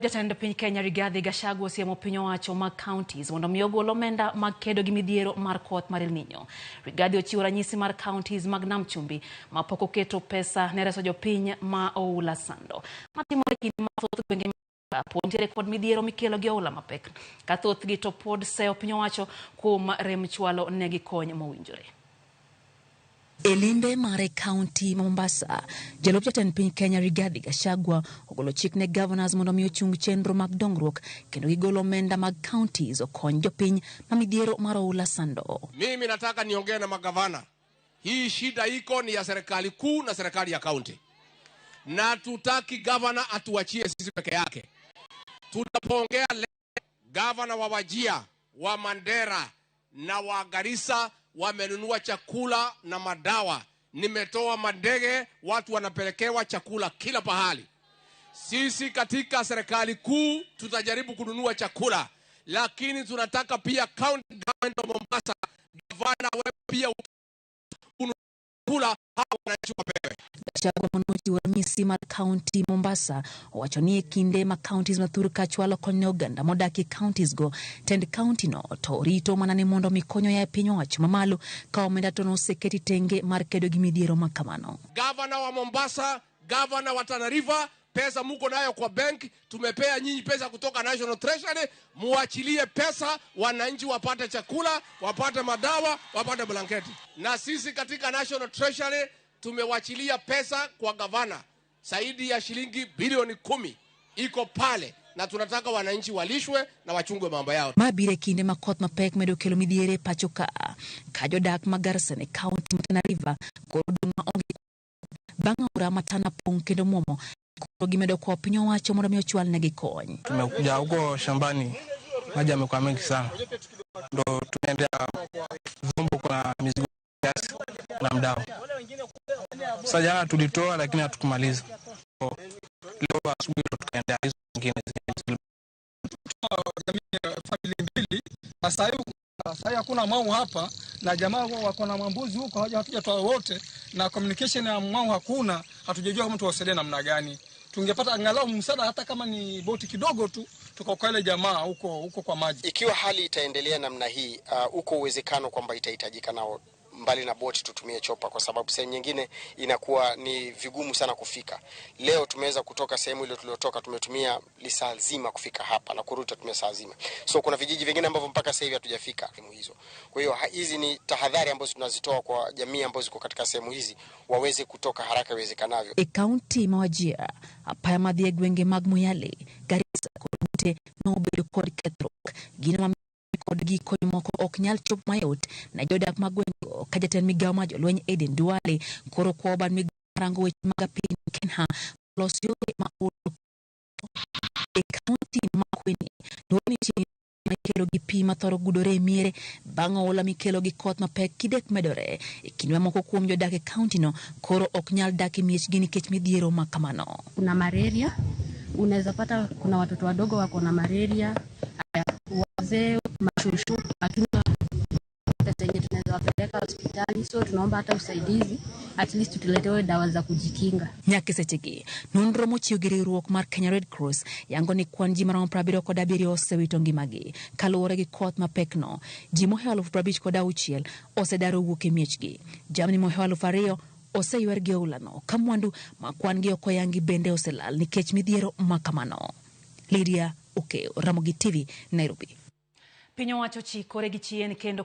Jatend piny Kenya Rigathi Gachagua osiemo piny owacho mag counties mondo mi ogol omenda mag kedo gi midhiero mar koth mar El Nino. Rigathi ochiwo ranyisi mar counties mag Nam Chumbi ma pok oketo pesa ne reso jopiny ma oula sando. Matimore kinde ma thoth gwenge pod nitiere kod midhiero mikelo gi oula mapek ka thothgi to pod seyo piny owacho kuom rem chwalo negi kony mowinjore. E limbe mare kaunti ma Mombasa, jalup jatend piny Kenya Rigathi Gachagua ogolo chik ne governors mondo mi ochung chenro mag dongruok kendo gigol omenda mag counties okony jopiny ma midhiero mar oula sando. Mimi nataka niongee na magavana. Hii shida iko ni ya serikali kuu na serikali ya kaunti, na hatutaki gavana atuachie sisi peke yake. Tunapoongea leo, gavana wa Wajir, wa Mandera na wa Garissa wamenunua chakula na madawa. Nimetoa mandege, watu wanapelekewa chakula kila pahali. Sisi katika serikali kuu tutajaribu kununua chakula, lakini tunataka pia county government of Mombasa, gavana wewe pia unakula hawa wananchi wapewe. Gachagua manochiwo ranyisi mar kaunti Mombasa owacho ni e kinde ma counties mathur ka chwalo kony ne oganda modak e counties go, tend county no to rito mana ni mondo mi kony oa e piny owacho mamalo ka omenda to noseketi tenge mar kedo gi midhiero ma kamano. Gavana wa Mombasa, gavana wa Tana River, pesa muko nayo kwa bank, tumepea nyinyi pesa kutoka National Treasury, muachilie pesa wananchi wapate chakula, wapate madawa, wapate blanketi. Na sisi katika National Treasury tumewachilia pesa kwa gavana zaidi ya shilingi bilioni 10 iko pale, na tunataka wananchi walishwe na wachungwe mambo yao. Ma biro e kinde ma koth mapek medo kelo midhiero e pacho ka ka jodak ma Garsen e kaunti ma Tana River koro dong' maonge bang' aora ma Tana pong' kendo muomo koro gimedo kwayo piny owacho mondo mi ochwal negi kony. Tumekuja huko shambani, maji yamekuwa mengi sana, ndo tumeendea vyombo, kuna mizigo kiasi na mdao. Sasa jana tulitoa, lakini hatukumaliza. Leo asubuhi ndo tukaendea hizo zingine. Familia mbili sasa hivi hakuna mau hapa na jamaa wako na mambuzi huko, hatujatoa wote, na communication ya mau hakuna, hatujajua kama tuwasaidie namna gani. Tungepata angalau msaada hata kama ni boti kidogo tu, tukaokoa ile jamaa huko huko kwa maji. Ikiwa hali itaendelea namna hii, uko uwezekano kwamba itahitajika nao mbali na boti tutumie chopa, kwa sababu sehemu nyingine inakuwa ni vigumu sana kufika. Leo tumeweza kutoka sehemu ile tuliotoka, tumetumia lisaa zima kufika hapa na kurudi tutumia saa zima. So kuna vijiji vingine ambavyo mpaka sasa hivi hatujafika sehemu hizo. Kwa hiyo hizi ni tahadhari ambazo tunazitoa kwa jamii ambazo ziko katika sehemu hizi waweze kutoka haraka iwezekanavyo. E kaunti ma Wajir, apaya madhi e gwenge mag Moyale, Garissa kod Ute nobedo kod kethruok. Gino ma kod gi kony moko ok nyal chopo mayot ne jodak mag gwengego ka jatend migawo mar jolweny Aden Duale koro kwayo bad migawo marango weche mag apiny KeNHA los yore ma olo e kaunti ma Makueni. Luoro nitie mikelo gi pi mathoro gudore e miere bang' oula mikelo gi koth mapek kidek medore e kinde ma moko kuom jodak e kaunti no koro ok nyal dak e miechgi nikech midhiero ma kamano. Kuna malaria, unaweza pata kuna watoto wadogo wako na malaria, wazee, mashushu, hatuna pesa yenye tunaweza wapeleka hospitali, so tunaomba hata usaidizi, at least tuletewe dawa za kujikinga. Nyaka e sechegi, nonro mochiw gi riwruok mar Kenya Red Cross yango ni kwan ji maromo 77 osewito ngimagi kaluwore gi koth mapekno. Ji mohewo 56,000 osedar owuok e miechgi. Jamni mohewo 2,000 oseywer gi oulano ka mwandu ma kwan gi ok oyangi bende oselal nikech midhiero ma kamano. Lydia Okeo, Ramogi TV, Nairobi. Piny owacho chikore gi chien kendo